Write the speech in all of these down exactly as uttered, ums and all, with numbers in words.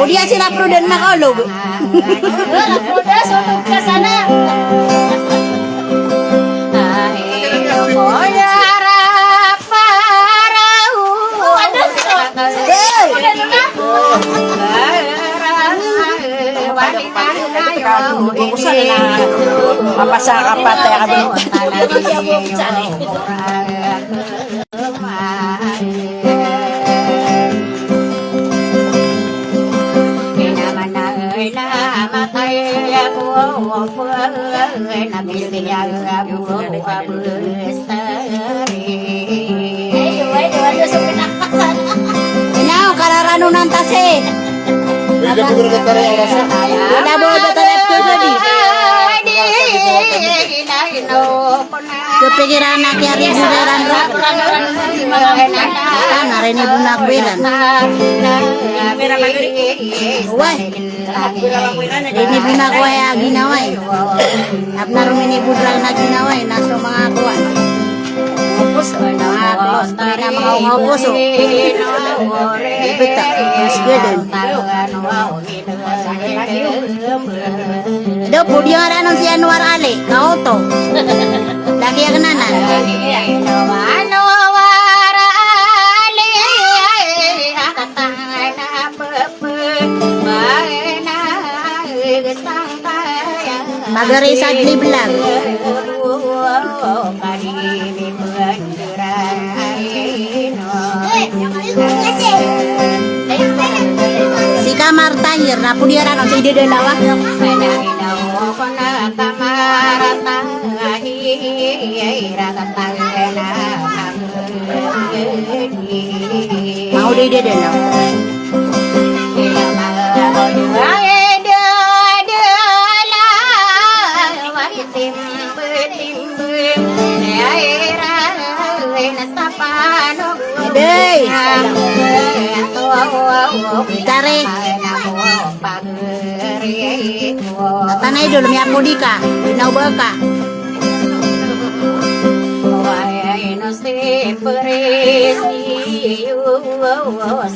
O di a sila prodan na kaolog. Prodan, so tugka sana. Hey! Mapasa ka pa, taya ka dun. Ina, kararano nan tasi. Wala bo da tarep ko gadi. Kapikiran a kiyaribudaran ra. Tanga rini bo na kbiran. Wai. Rini bo na ko aya ginawa i. Apnar mini bo dran a ginawa i, na so manga kowan. Manga close, manga close, manga opos o. Bita, mas geden. Do, podiya ranon si Anwar Ali, kaoto. Laki a knanan. Anwar Ali, Magarisad ni blag. Si Kamar Tahir, na podiya ranon si Dede Lawa. Mau di Dede Lawa. Hey! Tare! Tatan a idol, miyapodi ka, inaw ba ka?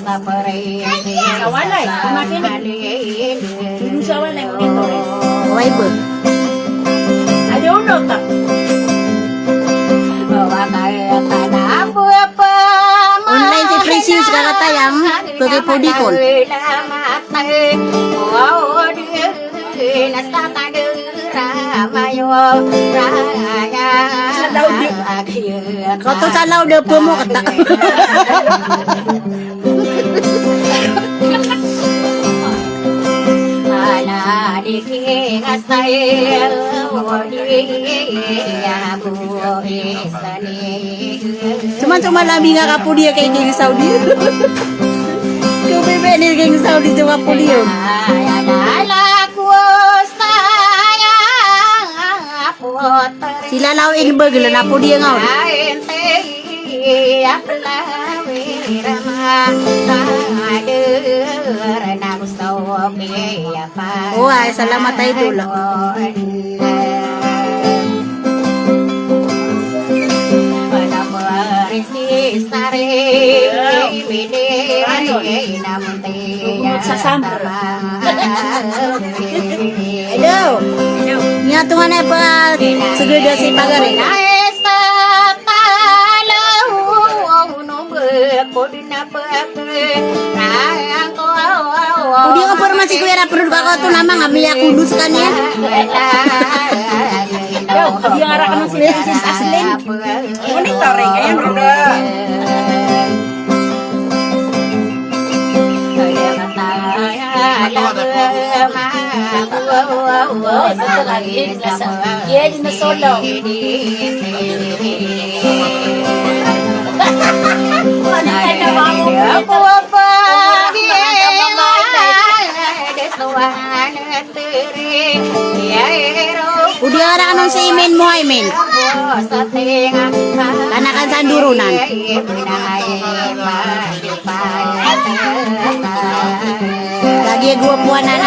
Sa walay, makinig. Sa walay, makinig. Wai ba? Adi uno ta. Online si Precious, kakatayang, pagipodi kon. Salaw di. Kato salaw di pemokta. Cuma, cuma labi nga kapodi a kay King Saudi. Ko bebe ni King Saudi, cuma podi o. Sila law in bagel na podi nga o. Oway, salamat a idol. Hello. Niya tungan ay pa segeda si pagari. Odi nga informasi ko ira perlu ka ko to nama nga miya kudus kan ya. Yo, odi nga ara kano si Princess Aslin. Monitoring, ayan, bro. Iya, di na solo. Odi ara kano si Imin Muhaimin. Kanakan sa Ndurunan. Lagi gwapo anan.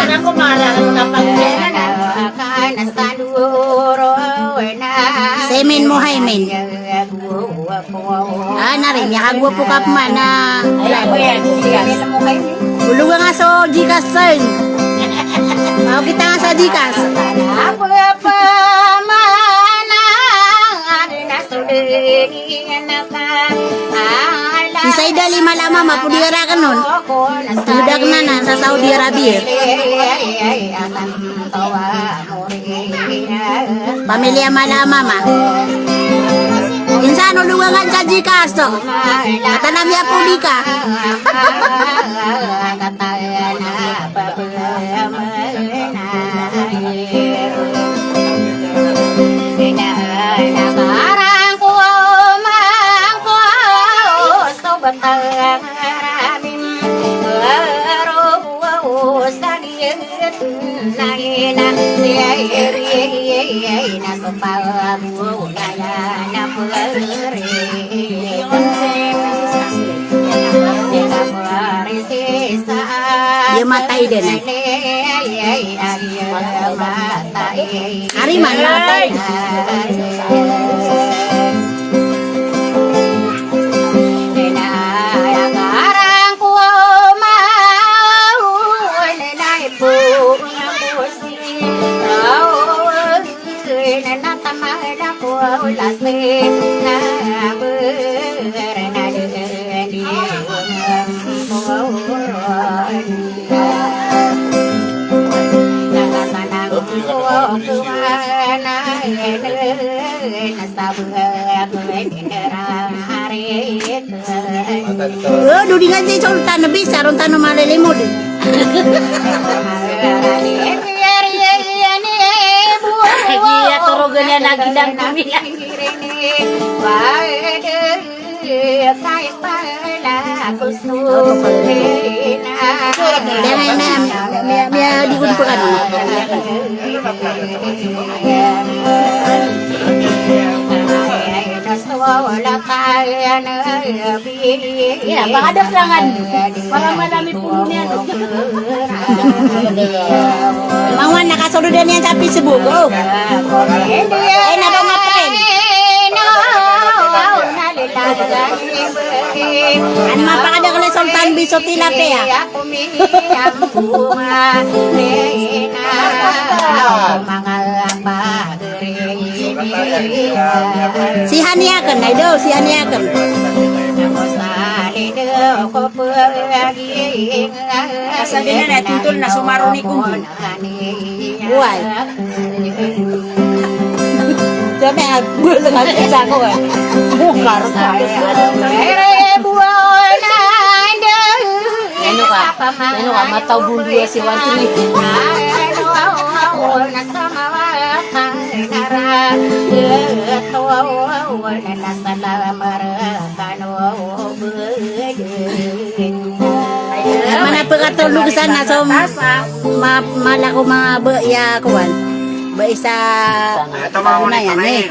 Semen Muhaimin. Ah, nari, miyakagwapo ka pman a. Ologa nga so Gcash, sir. Aw, kita nga sa Gcash. Si Saida Lima Lama, mapodi ka rakn on. Tolod akn anan sa Saudi Arabia. Pamilya Mala Mama. Insan o luwangan sa Gcash to. Kata na miyapodi ka. Iyo, matay dn ay. Ari man, matay. O, dodingan si Sultan, na bisa ron tano malilimod. Iya, torogan iyan a gidang kami. Miya, miya, miya, di ko di pagano. Iya, pakadaklangan. Para malami po niyan. Manga wan, nakasolod niyan sa Facebook, o. Ay, nakaw nga pa rin. Ano, mapakadakl a Sultan Biso Tilapia. Si Hani akn, ay do, si Hani akn. Asa di na na, tuntol na so maroni ko. Oway. Sabi, ah, bulong ang isa ko, eh. Bukar ka. Ano ka? Ano ka? Mataw bunduwa si One Three. Mana pkatolog sana so ma-, mala ko manga ba, iya, kowan. Ba isa, ano na yan, eh.